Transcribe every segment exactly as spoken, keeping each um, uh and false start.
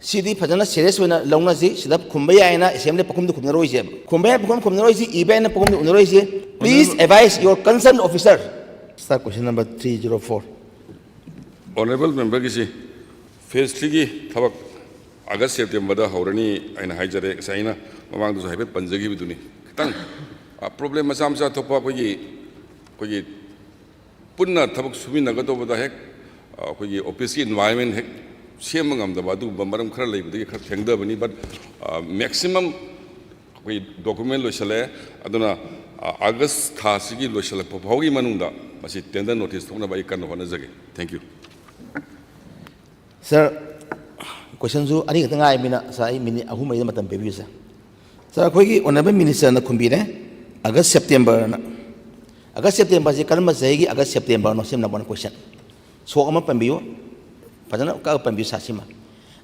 ꯁꯤꯗꯤ ꯐꯖꯅ serious ꯑꯣꯏꯅ ꯂꯧꯅꯁꯤ꯫ ꯁꯤꯗ ꯈꯨꯝꯕ ꯌꯥꯏꯅ assembly ꯄꯥꯎꯈꯨꯝꯗꯤ ꯈꯨꯝꯅꯔꯣꯏꯁꯦꯕ꯫ ꯈꯨꯝꯕ ꯌꯥꯏ ꯄꯥꯎꯈꯨꯝ ꯈꯨꯝꯅꯔꯣꯏꯁꯤ, ꯏꯕ ꯌꯥꯏꯅ ꯄꯥꯎꯈꯨꯝꯗꯤ ꯎꯅꯔꯣꯏꯁꯤ꯫ Please advise your concerned officer. Sir, question number three zero four. Honourable memberꯒꯤꯁꯤ phase threeꯒꯤ ꯊꯕꯛ August Septemberꯗ ꯍꯧꯔꯅꯤ ꯍꯥꯏꯅ ꯍꯥꯏꯖꯔꯦ꯫ ꯉꯁꯥꯏ ꯑꯩꯅ ꯃꯃꯥꯡꯗꯁꯨ ꯍꯥꯏꯐꯦꯠ ꯄꯟꯖꯈꯤꯕꯗꯨꯅꯤ꯫ ꯈꯤꯇꯪ problem ꯃꯆꯥ ꯃꯆꯥ ꯊꯣꯛꯄ ꯑꯩꯈꯣꯏꯒꯤ ꯑꯩꯈꯣꯏꯒꯤ ꯄꯨꯟꯅ ꯊꯕꯛ ꯁꯨꯃꯤꯟꯅꯒꯗꯧꯕꯗ ꯍꯦꯛ ꯑꯩꯈꯣꯏꯒꯤ officeꯀꯤ environment ꯍꯦꯛ ꯁꯦꯝꯕ ꯉꯝꯗꯕ ꯑꯗꯨꯒꯨꯝꯕ ꯃꯔꯝ ꯈꯔ ꯂꯩꯕꯗꯒꯤ ꯈꯔ ꯊꯦꯡꯊꯕꯅꯤ꯫ But maximum ꯑꯩꯈꯣꯏ document ꯂꯣꯏꯁꯤꯜꯂꯦ꯫ ꯑꯗꯨꯅ August ꯊꯥꯁꯤꯒꯤ ꯂꯣꯏꯁꯤꯜꯂꯛꯄ ꯐꯥꯎꯒꯤ ꯃꯅꯨꯡꯗ ꯃꯁꯤ tender notice ꯊꯣꯛꯅꯕ ꯑꯩ ꯀꯟꯅ ꯍꯣꯠꯅꯖꯒꯦ꯫ Thank you. Sir, questionꯁꯨ ꯑꯅꯤꯈꯛꯇ ꯉꯥꯏꯔꯕꯅꯤꯅ, sir, ꯑꯩ minute ꯑꯍꯨꯝ ꯃꯔꯤꯗ ꯃꯇꯝ ꯄꯤꯕꯤꯌꯨ, sir꯫ Sir, ꯑꯩꯈꯣꯏꯒꯤ Honourable Ministerꯅ ꯈꯨꯝꯕꯤꯔꯦ, August Septemberꯅ꯫ August Septemberꯁꯤ ꯀꯔꯝꯕ ꯆꯍꯤꯒꯤ August Septemberꯅꯣ? ꯁꯤ number one question꯫ ꯁꯣꯛ ꯑꯃ ꯄꯟꯕꯤꯌꯨ, ꯐꯖꯅ ꯀꯛꯑ ꯄꯟꯕꯤꯌꯨ, sir, ꯁꯤꯃ꯫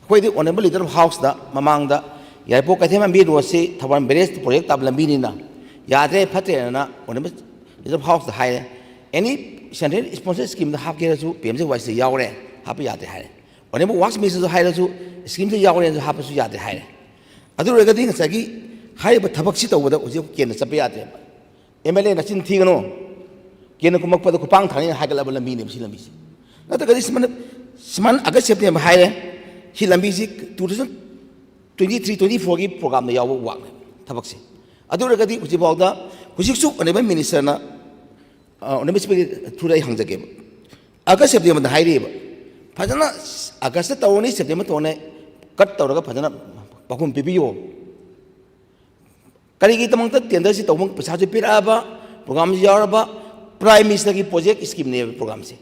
ꯑꯩꯈꯣꯏꯗꯤ Honourable Leader of Houseꯇ ꯃꯃꯥꯡꯗ ꯌꯥꯏꯔꯤꯄꯣꯛ ꯀꯩꯊꯦꯜꯃꯥꯟꯕꯤ roadꯁꯤ ꯊꯧꯕꯥꯜ barrage project ꯇꯥꯕ ꯂꯝꯕꯤꯅꯤꯅ ꯌꯥꯗ꯭ꯔꯦ, ꯐꯠꯇ꯭ꯔꯦꯅ Honourable Leader of Houseꯇ ꯍꯥꯏꯔꯦ꯫ Any central sponsor schemeꯗ ꯍꯥꯞꯀꯦ ꯍꯥꯏꯔꯁꯨ PMGSYꯗ ꯌꯥꯎꯔꯦ, ꯍꯥꯞꯄ ꯌꯥꯗ꯭ꯔꯦ ꯍꯥꯏꯔꯦ꯫ Honourable Works Ministerꯗꯁꯨ ꯍꯥꯏꯔꯁꯨ schemeꯗ ꯌꯥꯎꯔꯦꯅꯁꯨ ꯍꯥꯞꯄꯁꯨ ꯌꯥꯗ꯭ꯔꯦ ꯍꯥꯏꯔꯦ꯫ ꯑꯗꯨ ꯑꯣꯏꯔꯒꯗꯤ ꯉꯁꯥꯏꯒꯤ ꯍꯥꯏꯔꯤꯕ ꯊꯕꯛꯁꯤ ꯇꯧꯕꯗ ꯍꯧꯖꯤꯛ ꯀꯦꯟꯗ꯭ꯔ ꯆꯠꯄ ꯌꯥꯗ꯭ꯔꯦꯕ꯫ MLA ꯅꯆꯤꯟ ꯊꯤꯒꯅꯨ, ꯀꯦꯟꯗ꯭ꯔ ꯀꯨꯝꯃꯛꯄꯗ ꯈꯨꯄꯥꯡ ꯊꯥꯅꯤꯅ ꯍꯥꯏꯒꯠꯂꯕ ꯂꯝꯕꯤꯅꯦꯕ ꯁꯤ ꯂꯝꯕꯤꯁꯦ꯫ ꯅꯠꯇ꯭ꯔꯒꯗꯤ ꯁꯨꯃꯥꯏꯅ, ꯁꯨꯃꯥꯏꯅ August September ꯍꯥꯏꯔꯦ, ꯁꯤ ꯂꯝꯕꯤꯁꯤ two thousand twenty three twenty fourꯒꯤ programꯗ ꯌꯥꯎꯕ workꯅꯦ ꯊꯕꯛꯁꯦ꯫ ꯑꯗꯨ ꯑꯣꯏꯔꯒꯗꯤ ꯍꯧꯖꯤꯛꯐꯥꯎꯗ, ꯍꯧꯖꯤꯛꯁꯨ Honourable Ministerꯅ, Honourable Speaker throughꯗ ꯑꯩ ꯍꯪꯖꯒꯦꯕ, August Septemberꯗ ꯍꯥꯏꯔꯤꯑꯕ, ꯐꯖꯅ Augustꯇ ꯇꯧꯔꯅꯤ, September ꯇꯧꯔꯅꯤ, cut ꯇꯧꯔꯒ ꯐꯖꯅ ꯄꯥꯎꯈꯨꯝ ꯄꯤꯕꯤꯌꯣ꯫ ꯀꯔꯤꯒꯤꯗꯃꯛꯇ tenderꯁꯤ ꯇꯧꯕ, ꯄꯩꯁꯥꯁꯨ ꯄꯤꯔꯛꯑꯕ, programꯁꯨ ꯌꯥꯎꯔꯕ, Prime Ministerꯒꯤ project schemeꯅꯦꯕ programꯁꯦ꯫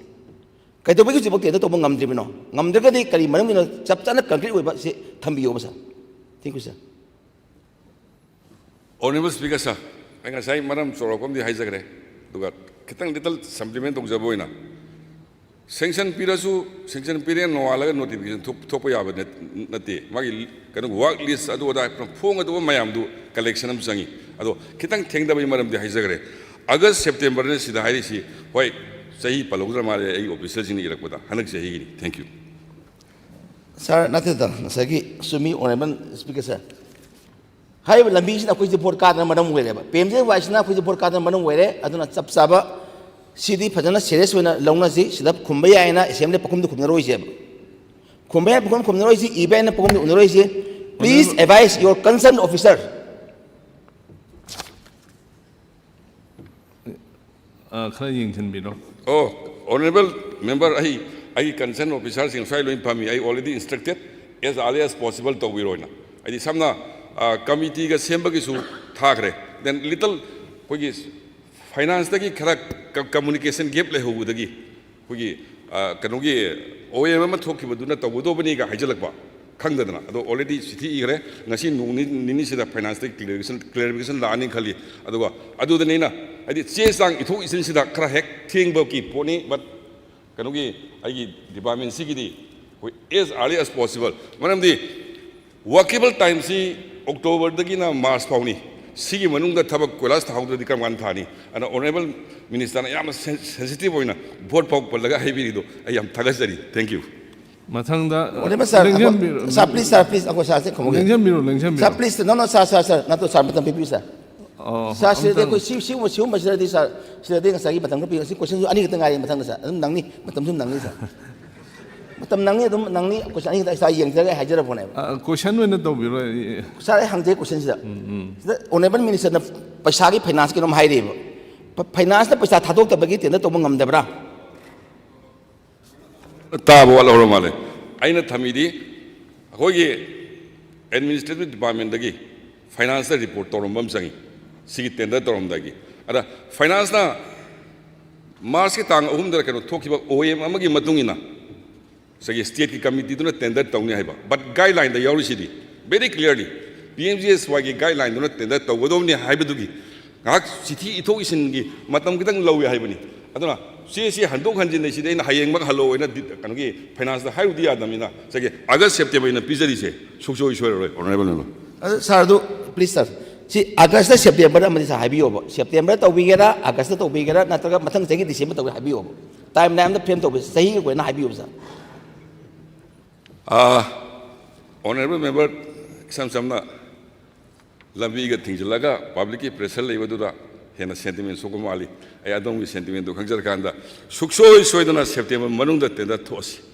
ꯀꯩꯗꯧꯕꯒꯤ ꯍꯧꯖꯤꯛꯐꯥꯎ tender ꯇꯧꯕ ꯉꯝꯗ꯭ꯔꯤꯕꯅꯣ? ꯉꯝꯗ꯭ꯔꯒꯗꯤ ꯀꯔꯤ ꯃꯔꯝꯒꯤꯅꯣ? ꯆꯞ ꯆꯥꯅ concrete ꯑꯣꯏꯕ ꯁꯤ ꯊꯝꯕꯤꯌꯣꯕ, sir꯫ Thank you, sir꯫ Honourable Speaker, sir, ꯑꯩ ꯉꯁꯥꯏ ꯃꯔꯝ ꯆꯥꯎꯔꯥꯛꯄ ꯑꯃꯗꯤ ꯍꯥꯏꯖꯈ꯭ꯔꯦ, ꯑꯗꯨꯒ ꯈꯤꯇꯪ little supplement ꯇꯧꯖꯕ ꯑꯣꯏꯅ, sanction ꯄꯤꯔꯁꯨ, sanction ꯄꯤꯔꯦ ꯅꯣꯡꯉꯥꯜꯂꯒ notification ꯊꯣꯛ-, ꯊꯣꯛꯄ ꯌꯥꯕ ꯅꯠ-, ꯅꯠꯇꯦ꯫ ꯃꯥꯒꯤ ꯀꯩꯅꯣ work list ꯑꯗꯨ ꯑꯗꯥ ꯐꯣꯡꯒꯗꯧꯕ ꯃꯌꯥꯝꯗꯨ collection ꯑꯃ ꯆꯪꯉꯤ꯫ ꯑꯗꯣ ꯈꯤꯇꯪ ꯊꯦꯡꯊꯕꯒꯤ ꯃꯔꯝꯗꯤ ꯍꯥꯏꯖꯈ꯭ꯔꯦ꯫ August Septemberꯅ ꯁꯤꯗ ꯍꯥꯏꯔꯤꯁꯤ, ꯍꯣꯏ, ꯆꯍꯤ ꯄꯜꯍꯧꯗ꯭ꯔ ꯃꯥꯜꯂꯦ ꯑꯩ officerꯁꯤꯡꯅ ꯏꯔꯛꯄꯗ, ꯍꯟꯗꯛ ꯆꯍꯤꯒꯤꯅꯤ꯫ Thank you꯫ ꯁꯥꯔ, ꯅꯠꯇꯦꯗ, ꯉꯁꯥꯏꯒꯤ ꯆꯨꯝꯃꯤ, ꯑꯣꯅꯔꯦꯕꯜ ꯁ꯭ꯄꯤꯀꯔ ꯁꯥꯔ꯫ ꯍꯥꯏꯔꯤꯕ ꯂꯝꯕꯤꯁꯤꯅ ꯑꯩꯈꯣꯏꯁꯦ ꯚꯣꯠ ꯀꯥꯗꯅ ꯃꯔꯝ ꯑꯣꯏꯔꯦꯕ, ꯄꯤ ꯑꯦꯝ ꯖꯤ ꯑꯦ ꯋꯥꯏꯁꯤꯅ ꯑꯩꯈꯣꯏꯁꯦ ꯚꯣꯠ ꯀꯥꯗꯅ ꯃꯔꯝ ꯑꯣꯏꯔꯦ꯫ ꯑꯗꯨꯅ ꯆꯞ ꯆꯥꯕ ꯁꯤꯗꯤ ꯐꯖꯅ ꯁꯦꯔꯤꯌꯁ ꯑꯣꯏꯅ ꯂꯧꯅꯁꯤ꯫ ꯁꯤꯗ ꯈꯨꯝꯕ ꯌꯥꯏꯅ ꯑꯦꯁꯦꯝꯕ꯭ꯂꯤ ꯄꯥꯎꯈꯨꯝꯗ ꯈꯨꯝꯅꯔꯣꯏꯁꯦꯕ, ꯈꯨꯝꯕ ꯌꯥꯏ ꯄꯥꯎꯈꯨꯝ ꯈꯨꯝꯅꯔꯣꯏꯁꯤ, ꯏꯕ ꯌꯥꯏꯅ ꯄꯥꯎꯈꯨꯝꯗ ꯎꯅꯔꯣꯏꯁꯤ꯫ Please advise your concerned officer. ꯑ, ꯈꯔ ꯌꯦꯡꯁꯤꯟꯕꯤꯔꯣ꯫ ꯑꯣ, ꯑꯣꯅꯔꯦꯕꯜ ꯃꯦꯝꯕꯔ, ꯑꯩ ꯑꯩꯒꯤ ꯀꯟꯁꯔꯟ ꯑꯣꯐꯤꯁꯥꯔꯁꯤꯡ ꯁ꯭ꯋꯥꯏ ꯂꯣꯏ ꯐꯝꯃꯤ꯫ ꯑꯩ already instructed, as early as possible ꯇꯧꯕꯤꯔꯣꯅ꯫ ꯍꯥꯏꯗꯤ ꯁꯝꯅ ꯀꯃꯤꯇꯤꯒ ꯁꯦꯝꯕꯒꯤꯁꯨ ꯊꯥꯈ꯭ꯔꯦ꯫ Then little ꯑꯩꯈꯣꯏꯒꯤ ꯐꯥꯏꯅꯥꯟꯁꯇꯒꯤ ꯈꯔ ꯀꯝꯃꯨꯅꯤꯀꯦꯁꯟ ꯒꯦꯞ ꯂꯩꯍꯧꯕꯗꯒꯤ ꯑꯩꯈꯣꯏꯒꯤ ꯀꯩꯅꯣꯒꯤ ꯑꯣ ꯑꯦꯝ ꯑꯃ ꯊꯣꯛꯈꯤꯕꯗꯨꯅ ꯇꯧꯒꯗꯧꯕꯅꯤꯒ ꯍꯥꯏꯖꯜꯂꯛꯄ ꯈꯪꯗꯗꯅ꯫ ꯑꯗꯣ already ꯆꯤꯊꯤ ꯏꯈ꯭ꯔꯦ꯫ ꯉꯁꯤ ꯅꯣꯡ ꯅꯤꯅꯤꯁꯤꯗ ꯐꯥꯏꯅꯥꯟꯁꯇꯒꯤ ꯀ꯭ꯂꯤꯌꯥꯔꯤꯐꯤꯀꯦꯁꯟ ꯀ꯭ꯂꯤꯌꯥꯔꯤꯐꯤꯀꯦꯁꯟ ꯂꯥꯛꯑꯅꯤ ꯈꯜꯂꯤ꯫ ꯑꯗꯨꯒ ꯑꯗꯨꯗꯅꯤꯅ ꯍꯥꯏꯗꯤ ꯆꯦ ꯆꯥꯡ ꯏꯊꯣꯛ ꯏꯁꯤꯟꯁꯤꯗ ꯈꯔ ꯍꯦꯛ ꯊꯦꯡꯕꯒꯤ ꯄꯣꯠꯅꯤ꯫ But ꯀꯩꯅꯣꯒꯤ ꯑꯩꯒꯤ ꯗꯤꯄꯥꯔꯠꯃꯦꯟꯁꯤꯒꯤꯗꯤ ꯑꯩꯈꯣꯏ as early as possible, ꯃꯔꯝꯗꯤ ꯋꯥꯔꯀꯦꯕꯜ ꯇꯥꯏꯝꯁꯤ ꯑꯣꯛꯇꯣꯕꯔꯗꯒꯤꯅ ꯃꯥꯔꯆ ꯐꯥꯎꯅꯤ꯫ ꯁꯤꯒꯤ ꯃꯅꯨꯡꯗ ꯊꯕꯛ ꯀꯣꯏꯂꯥꯁ ꯊꯥꯍꯧꯗ꯭ꯔꯗꯤ ꯀꯔꯝ ꯀꯥꯟꯗ ꯊꯥꯅꯤ? ꯑꯗꯨꯅ ꯑꯣꯅꯔꯦꯕꯜ ꯃꯤꯅꯤꯁꯇꯔꯅ ꯌꯥꯝꯅ ꯁꯦꯟꯁꯤꯇꯤꯚ ꯑꯣꯏꯅ ꯚꯣꯠ ꯐꯥꯎ ꯄꯜꯂꯒ ꯍꯥꯏꯕꯤꯔꯤꯗꯣ ꯑꯩ ꯌꯥꯝ ꯊꯥꯒꯠꯆꯔꯤ꯫ Thank you. ꯃꯊꯪꯗ ꯑꯣꯅꯔꯦꯕꯜ ꯁꯥꯔ, ꯂꯦꯡꯖꯟꯕꯤꯔꯣ꯫ ꯁꯥꯔ, ꯄ꯭ꯂꯤꯁ ꯁꯥꯔ, ꯄ꯭ꯂꯤꯁ, ꯑꯩꯈꯣꯏ ꯁꯥꯔꯁꯦ ꯈꯨꯝꯃꯒꯦ꯫ ꯂꯦꯡꯖꯟꯕꯤꯔꯣ, ꯂꯦꯡꯖꯟꯕꯤꯔꯣ꯫ ꯁꯥꯔ, ꯄ꯭ꯂꯤꯁ, ꯅꯣ, ꯅꯣ, ꯁꯥꯔ, ꯁꯥꯔ, ꯁꯥꯔ, ꯅꯠꯇꯣ, ꯁꯥꯔ, ꯃꯇꯝ ꯄꯤꯕꯤꯌꯨ, ꯁꯥꯔ꯫ ꯑꯣ, ꯁꯥꯔ, ꯁꯤꯗꯗꯤ ꯑꯝꯇꯪ ꯑꯩꯈꯣꯏ ꯁꯤ-, ꯁꯤꯒꯨꯝꯕ, ꯁꯤꯒꯨꯝꯕꯁꯤꯗꯗꯤ, ꯁꯥꯔ, ꯁꯤꯗꯗꯤ ꯉꯁꯥꯏꯒꯤ ꯃꯇꯝ ꯈꯔ ꯄꯤꯌꯨ꯫ ꯁꯤ ꯀꯣꯏꯁꯟꯁꯨ ꯑꯅꯤ ꯈꯛꯇ ꯉꯥꯏꯔꯦ ꯃꯊꯪꯗ, ꯁꯥꯔ꯫ ꯑꯗꯨꯝ ꯅꯪꯅꯤ, ꯃꯇꯝꯁꯨ ꯅꯪꯅꯤ, ꯁꯥꯔ꯫ ꯃꯇꯝ ꯅꯪꯅꯤ, ꯑꯗꯨꯝ ꯅꯪꯅꯤ, ꯀꯣꯏꯁꯟ ꯑꯅꯤ ꯈꯛꯇ ꯏꯁꯥ ꯌꯦꯡꯖꯔꯒ ꯍꯥꯏꯖꯔꯛꯄꯅꯦꯕ꯫ ꯑ, ꯀꯣꯏꯁꯟ ꯑꯣꯏꯅ ꯇꯧꯕꯤꯔꯣ꯫ ꯁꯥꯔ, ꯑꯩ ꯍꯪꯖꯩ ꯀꯣꯏꯁꯟꯁꯤꯗ꯫ ꯁꯤꯗ ꯑꯣꯅꯔꯦꯕꯜ ꯃꯤꯅꯤꯁꯇꯔꯅ ꯄꯩꯁꯥꯒꯤ ꯐꯥꯏꯅꯥꯟꯁꯀꯤ ꯑꯗꯨꯝ ꯍꯥꯏꯔꯤꯕ꯫ ꯐ-, ꯐꯥꯏꯅꯥꯟꯁꯅ ꯄꯩꯁꯥ ꯊꯥꯗꯣꯛꯇꯕꯒꯤ ꯇꯦꯟꯗꯔ ꯇꯧꯕ ꯉꯝꯗꯕ꯭ꯔꯥ? ꯇꯥꯕ ꯋꯥꯠꯍꯧꯔ ꯃꯥꯜꯂꯦ꯫ ꯑꯩꯅ ꯊꯝꯃꯤꯗꯤ ꯑꯩꯈꯣꯏꯒꯤ ꯑꯦꯗꯃꯤꯅꯤꯁꯇ꯭ꯔꯦꯇꯤꯚ ꯗꯤꯄꯥꯔꯠꯃꯦꯟꯗꯒꯤ ꯐꯥꯏꯅꯥꯟꯁꯇ ꯔꯤꯄꯣꯔꯠ ꯇꯧꯔꯝꯕ ꯑꯃ ꯆꯪꯉꯤ, ꯁꯤꯒꯤ ꯇꯦꯟꯗꯔ ꯇꯧꯔꯝꯗꯥꯏꯒꯤ꯫ ꯑꯗ ꯐꯥꯏꯅꯥꯟꯁꯅ ꯃꯥꯔꯆꯀꯤ ꯇꯥꯡ ꯑꯍꯨꯝꯗ ꯀꯩꯅꯣ ꯊꯣꯛꯈꯤꯕ ꯑꯣ ꯑꯦꯝ ꯑꯃꯒꯤ ꯃꯇꯨꯡ ꯏꯟꯅ ꯉꯁꯥꯏꯒꯤ ꯁ꯭ꯇꯦꯠꯀꯤ ꯀꯃꯤꯇꯤꯗꯨꯅ ꯇꯦꯟꯗꯔ ꯇꯧꯅꯤ ꯍꯥꯏꯕ꯫ But ꯒꯥꯏꯗꯂꯥꯏꯟꯗ ꯌꯥꯎꯔꯤꯁꯤꯗꯤ very clearly P M G S ꯋꯥꯏꯒꯤ ꯒꯥꯏꯗꯂꯥꯏꯟꯗꯨꯅ ꯇꯦꯟꯗꯔ ꯇꯧꯒꯗꯧꯕꯅꯤ ꯍꯥꯏꯕꯗꯨꯒꯤ ꯉꯥꯏꯍꯥꯛ ꯆꯤꯊꯤ ꯏꯊꯣꯛ ꯏꯁꯤꯟꯒꯤ ꯃꯇꯝ ꯈꯤꯇꯪ ꯂꯧꯏ ꯍꯥꯏꯕꯅꯤ꯫ ꯑꯗꯨꯅ ꯆꯦꯁꯤ ꯍꯟꯗꯣꯛ ꯍꯟꯖꯤꯟ ꯂꯩꯁꯤꯗꯤ ꯑꯩꯅ ꯍꯌꯦꯡꯃꯛ ꯍꯜꯂꯣ ꯍꯥꯏꯅ ꯗꯤ-, ꯀꯩꯅꯣꯒꯤ ꯐꯥꯏꯅꯥꯟꯁꯇ ꯍꯥꯏꯔꯨꯗꯤ ꯌꯥꯗꯕꯅꯤꯅ ꯉꯁꯥꯏꯒꯤ ꯑꯥꯒꯁ ꯁꯦꯞꯇꯦꯝꯕꯔ ꯑꯩꯅ ꯄꯤꯖꯔꯤꯁꯦ ꯁꯨꯡꯁꯣꯏ ꯁꯣꯏꯔꯔꯣꯏ, ꯑꯣꯅꯔꯦꯕꯜ ꯃꯦꯝꯕꯔ꯫ ꯑꯗꯨ ꯁꯥꯔ, ꯑꯗꯨ ꯄ꯭ꯂꯤꯁ ꯁꯥꯔ, ꯁꯤ ꯑꯥꯒꯁꯇ ꯁꯦꯞꯇꯦꯝꯕꯔ ꯑꯃꯗꯤ ꯁꯥꯔ ꯍꯥꯏꯕꯤꯌꯣꯕ꯫ ꯁꯦꯞꯇꯦꯝꯕꯔ ꯇꯧꯕꯤꯒꯦꯔꯥ, ꯑꯥꯒꯁꯇ ꯇꯧꯕꯤꯒꯦꯔꯥ, ꯅꯠꯇ꯭ꯔꯒ ꯃꯊꯪ ꯆꯍꯤ ꯗꯤꯁꯦꯝꯕꯔ ꯇꯧꯒꯦꯔꯥ ꯍꯥꯏꯕꯤꯌꯣꯕ꯫ ꯇꯥꯏꯝ ꯂꯥꯏꯟ ꯑꯝꯇ ꯐ꯭ꯔꯦꯝ ꯇꯧꯕꯤꯌꯨ, ꯆꯍꯤꯒꯤ ꯑꯣꯏꯅ ꯍꯥꯏꯕꯤꯌꯣꯕ ꯁꯥꯔ꯫ ꯑꯥ, Honourable Member, ꯏꯁꯝ ꯁꯝꯅ ꯂꯝꯕꯤꯒ ꯊꯤꯡꯖꯤꯜꯂꯒ publicꯀꯤ pressure ꯂꯩꯕꯗꯨꯗ ꯍꯦꯟꯅ sentiment ꯁꯣꯛꯄ ꯃꯥꯜꯂꯤ꯫ ꯑꯩ ꯑꯗꯣꯝꯒꯤ sentimentꯗꯨ ꯈꯪꯖꯔꯀꯥꯟꯗ ꯁꯨꯛꯁꯣꯏ ꯁꯣꯏꯗꯅ September ꯃꯅꯨꯡꯗ tender ꯊꯣꯛꯑꯁꯤ꯫